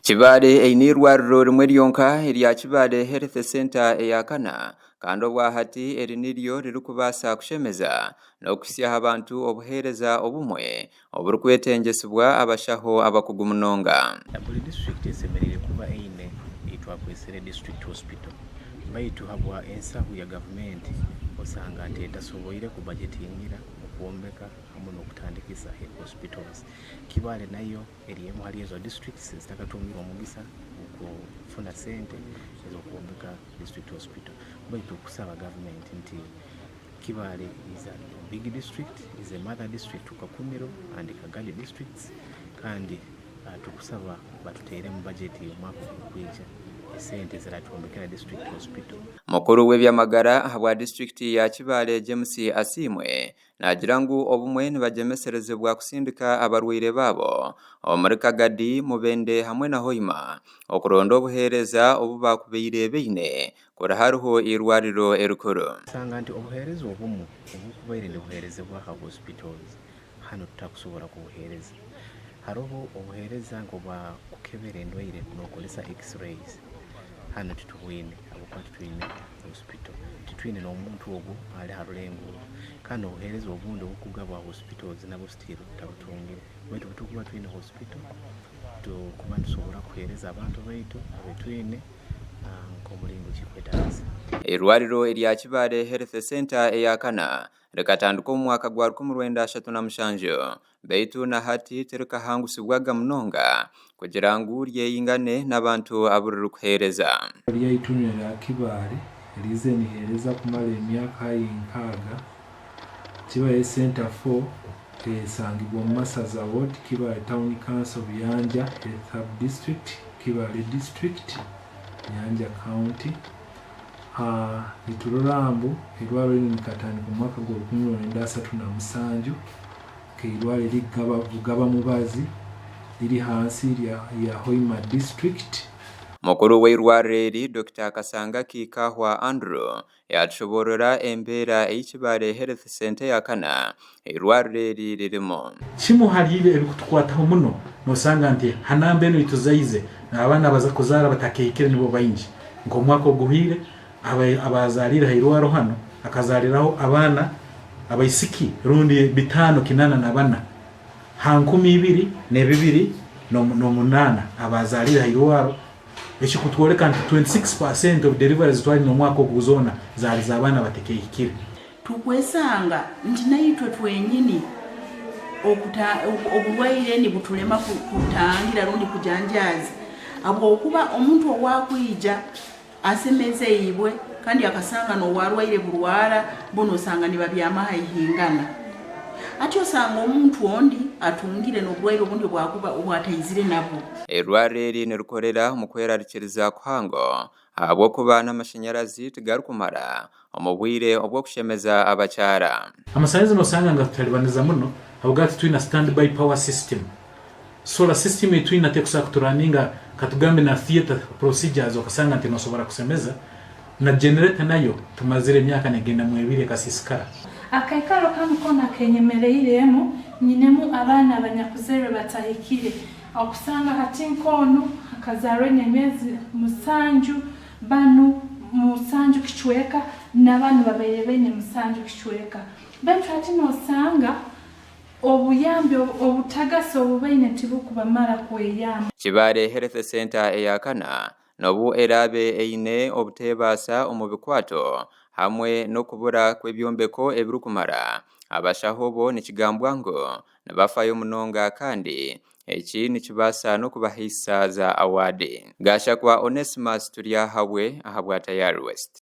Kibaale eine eirwariro rimwe ryonka erya Kibaale Health Centre eya kana kandi obwahati eri niryo ririkubaasa kushemeza n'okuhitsya aha bantu obuheereza obumwe oburikwetengyesibwa abashaho abakugu munonga. Buri disiturikiti esemeriire kuba eine ei twakwesere district hospital baitu habwa ensahu ya gavumenti osanga nti etasoboire kubajetingira okwombeka hamu n'okutandikisa hospitals. Kibaale nayo eri emu hali ezo districts ezitakatungire omugisa ogw'okufuna sente ez'okwombeka district hospital baitu kusaba gavumenti nti Kibaale is a big district, is a mother district to Kakumiro and Kagadi districts kandi tukusaba batuteeremu bajeti omwaka ogurukwija esente eziratwombekera district hospital. Mukuru w'eby'amagara ahabwa disiturikiti ya Kibaale James Asiimwe naagira ngu obumwe nibagyemeserezibwa kusindika abarwaire baabo omuri Kagadi, Mubende hamwe na Hoima okuronda obuheereza obu baakubaire baine Kuri hariho eirwariro erikuru. Osanga nti obuheereza obumu obukubaire nibuheerezebwa ha hospitals hanu tutakusobora kubuheereza. Haroho obuheereza nk'obwa kukebera endwaire nokozesa x-rays hanu titubwine habwokuba titwine hospital, titwine n'omuntu ogu ali ha rulengo oru. Kandi n'obuheereza obundi obukugabwa ha hospitals nabwo still tutabutungire. Baitu obutukuba twine hospital tukuba nitusobora kuheereza abantu baitu abetwine. nk'omuringo kirikwetaagisa. Eirwariro erya Kibaale Health Centre eya kana rikatandika omu mwaka gwa 1937 beitu na hati tirikahangusibwaga munonga kugira ngu ryeyingane n'abantu abu ririkuheereza. Ryaitu n'erya Kibaale eriize niheereza kumara emyaka haihi nkaaga. Kibaale Centre 4 esangibwa omu Masaza Ward, Kibaale Town Council, Buyanja Health Hub District, Kibaale District, Buyanja County. Niturora mbu eirwariro rinu rikatandika omu mwaka gwa 1937 nk'eirwariro erikugaba Bugaba mubazi riri hansi ya Hoima District. Mukuru w'eirwariro eri, Dokita Kasangaki Kahwa Andrew Yaatushoboorora embeera ei Kibaale Health Centre eya kana eirwariro eri ririmu. Kimu hali ebi ebikutukwataho muno nosanga nti ha namba enu eituzaize abaana abaza kuzaara batakehikire nibo baingi. Nk'omwaka oguhwire abazaliire ha irwaro hanu akazaliraho abaana abaisiki rundi bitano kinana na bana ha 2028 abazaliire ha irwaro. Ekikutwoleka nti 26 percent of deliveries twalina omwaka ogu zoona zaali z'abaana abatekehikire. Tukwesanga nti naitwe twenyini oburwaire nibutulema kutangira rundi kujanjaaza habwokuba omuntu ow'akwija asemezeibwe kandi akasanga n'owarwaire burwara bona osanga nibabyama haihingana. Ati osanga omuntu ondi atungire n'oburwaire obundi obwakuba obwataizire nabwo. Eirwariro eri nirikorera omu kwerarikiriza kuhango ahabw'okuba n'amashanyarazi tigarikumara omu bwire obw'okushemeza abakyara. Amasanyarazi nosanga nigatutalibaniza muno habwokuba titwina stand by power system. Solar system eyitwina tekusobola kuturaninga katugambe na theatre procedures okasanga nti nosobora kusemeza na generator nayo tumazire emyaka negenda mwebiri ekasisikara. Akaikaro kanu koona akenyemereiremu, nyinemu abaana abanyakuzairwe batahikire. Okusanga hati nk'onu akazaarwa aine emyezi musanju, banu musanju kicweka, na banu babaire baine musanju kicweka. Baitu hati nosanga Obuyambi obutagasi obu baine tibukubamara kweyamba. Kibaale Health Centre eya kana n'obu eraabe eine obuteebaasa omu bikwato hamwe n'okubura kw'ebyombeko ebirikumara, abashaho bo nikigambwa ngu nibafayo munonga kandi eki nikibaasa n'okubahaisa za awaadi. Gashakwa Onesmus Turyahabwe ahabwa Tayari West.